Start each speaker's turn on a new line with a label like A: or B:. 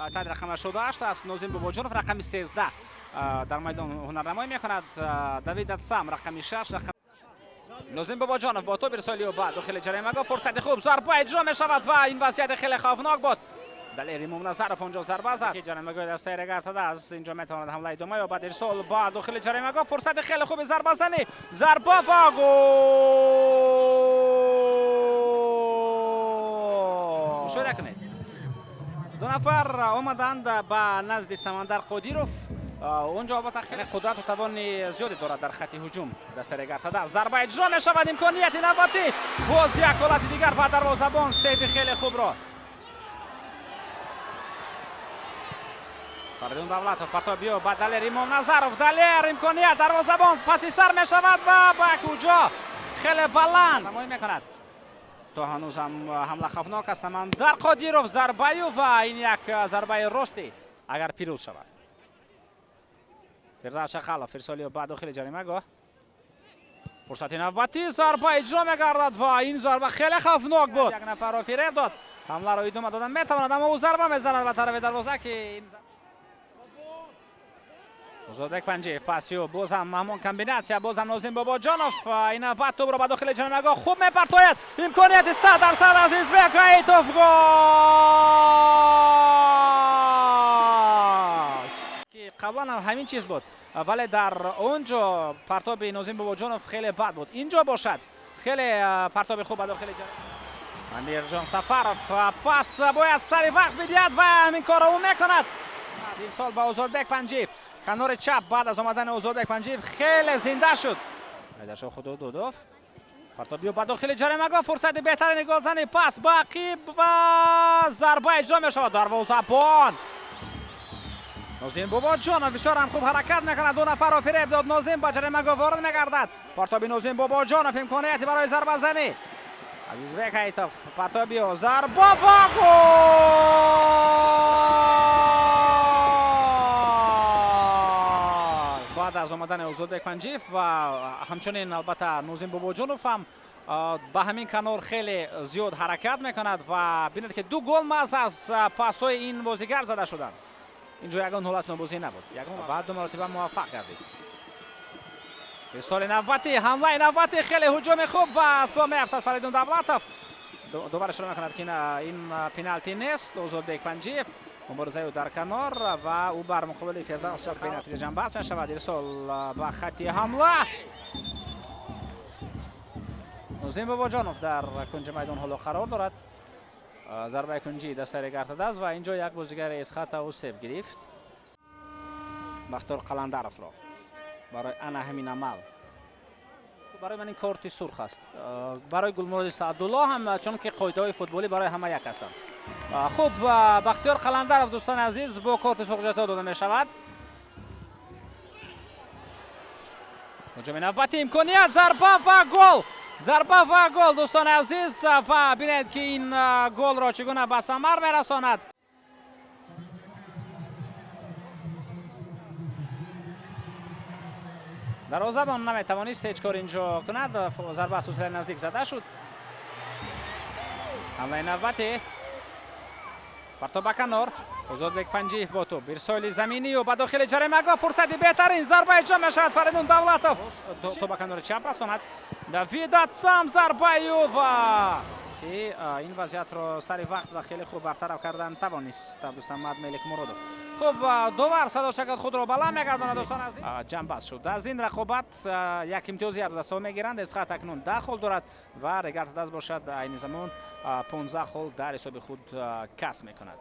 A: Таҳти рақами 88 аст. Нозим Бобоҷонов рақами 13 дар майдон ҳунарнамоӣ мекунад. Давид Атсам рақами 6 рақам. Нозим Бобоҷонов бо топ ирсоли ба дохили ҷаримагоҳ, фурсати хуб, зарба иҷро мешавад ва ин вазъияти хеле хавфнок буд. Далер Имомназаров онҷо зарба зад. Ҷаримагоҳи дастаи Регар-ТадАЗ инҷо метавонад ҳамла идома ёбад. Ирсол ба дохили ҷаримагоҳ, фурсати хеле хуби зарбазанӣ, зарба ва гол. Мушоҳида кунед, ду нафар омаданд ба назди Самандар Қодиров. Онҷо албатта хеле қудрату тавони зиёде дорад дар хати ҳуҷум дастаи Регар-ТадАЗ. Зарба иҷро мешавад, имконияти навбатӣ, боз як ҳолати дигар ва дарвозабон сейфи хеле хубро. Фаридун Давлатов партобиё ба Далер Имомназаров. Далер, имконият, дарвозабон паси сар мешавад ва ба куҷо? Хеле баланд намоӣ мекунад. То ҳанӯз ҳам ҳамла хавфнок аст. Самандар Қодиров зарбаю ва ин як зарбаи ростӣ агар пирӯз шавад. Фирдавс Чақалов ирсолиё ба дохили ҷаримагоҳ, фурсати навбатӣ, зарба иҷро мегардад ва ин зарба хеле хавфнок буд. Як нафарро фиреб дод, ҳамларо идома дода метавонад, аммо ӯ зарба мезанад ба тарафи дарвоза ки Озодбек Панҷиев пасиё, боз ҳам ҳамон комбинатсия, боз ҳам Нозим Бобоҷонов. Ин навбат тӯбро ба дохили ҷаримагоҳ хуб мепартояд. Имконияти 100% Азизбек Аитов, гол! Ки қаблан ҳам ҳамин чиз буд, вале дар он ҷо партоби Нозим Бобоҷонов хеле бад буд. Инҷо бошад хеле партоби хуб ба дохили ҷарима. Амирҷон Сафаров пас бояд сари вақт бидиҳад ва ҳамин корро ӯ мекунад. Ирсол ба Озодбек Панҷиев, канори чап баъд аз омадани Озодбек Панҷиев хеле зинда шуд. Ҳайдаршоҳ Худододов партобиё ба дохили ҷаримагоҳ, фурсати беҳтарини голзанӣ, пас ба ақиб ва зарба иҷро мешавад. Дарвозабон Нозим Бобоҷонов бисёр ҳам хуб ҳаракат мекунад, ду нафарро фиреб дод. Нозим ба ҷаримагоҳ ворид мегардад. Партоби Нозим Бобоҷонов, имконияти барои зарбазанӣ. Азизбек Аитов партобиё, зарба ва гол! Баъд аз омадани Озодбек Панҷиев ва ҳамчунин албатта Нозим Бобоҷонов ҳам ба ҳамин канор хеле зиёд ҳаракат мекунад ва бинед ки ду гол маҳз аз пасҳои ин бозигар зада шуданд. Инҷо ягон ҳолат нобозӣ набуд ва ду маротиба муваффақ гардид. Ирсоли навбатӣ, ҳамлаи навбатӣ, хеле ҳуҷуми хуб ва аз по меафтад Фаридун Давлатов. Довар ишора мекунад ки ин пеналти нест. Озодбек Панҷиев муборизаи ӯ дар канор ва ӯ бар муқобили Фирдавс Чақалов бенатиҷа ҷамъбаст мешавад. Ирсол ба хати ҳамла. Нозим Бобоҷонов дар кунҷи майдон ҳоло қарор дорад. Зарбаи кунҷии дастаи Регар-ТадАЗ ва инҷо як бозигари Эсхата Усеб гирифт Бахтиёр Қаландаровро барои ана ҳамин амал. Барои ман ин корти сурх аст. Барои Гулмуроди Саъдулло ҳам, чунки қоидаҳои футболӣ барои ҳама як ҳастанд. Хуб, Бахтиёр Қаландаров, дӯстони азиз, бо корти сурх ҷазо дода мешавад. Ҳуҷуми навбатӣ, имконият, зарба ва гол! Зарба ва гол, дӯстони азиз, ва бинед ки ин голро чӣ гуна ба самар мерасонад. Дарвозабон наметавонист ҳеҷ кор инҷо кунад. Зарба аз фосилаи наздик зада шуд. Ҳамлаи навбатӣ, партоб ба канор. Озодбек Панҷиев бо тӯб, ирсоли заминию ба дохили ҷаримагоҳ, фурсати беҳтарин, зарба иҷро мешавад. Фаридун Давлатов то ба канори чап расонад. Давид Атсам зарбаю ва ки ин вазъиятро сари вақт ва хеле хуб бартараф кардан тавонист Абдусамад Меликмуродов. Хуб, довар садошакат худро баланд мегардонад, дӯстон азиз. Ҷамъбаст шуд. Аз ин рақобат як имтиёзи ҳар мегиранд. Эсхат акнун 10 хол дорад ва Регар-ТадАЗ бошад айни замон 15 хол дар ҳисоби худ касб мекунад.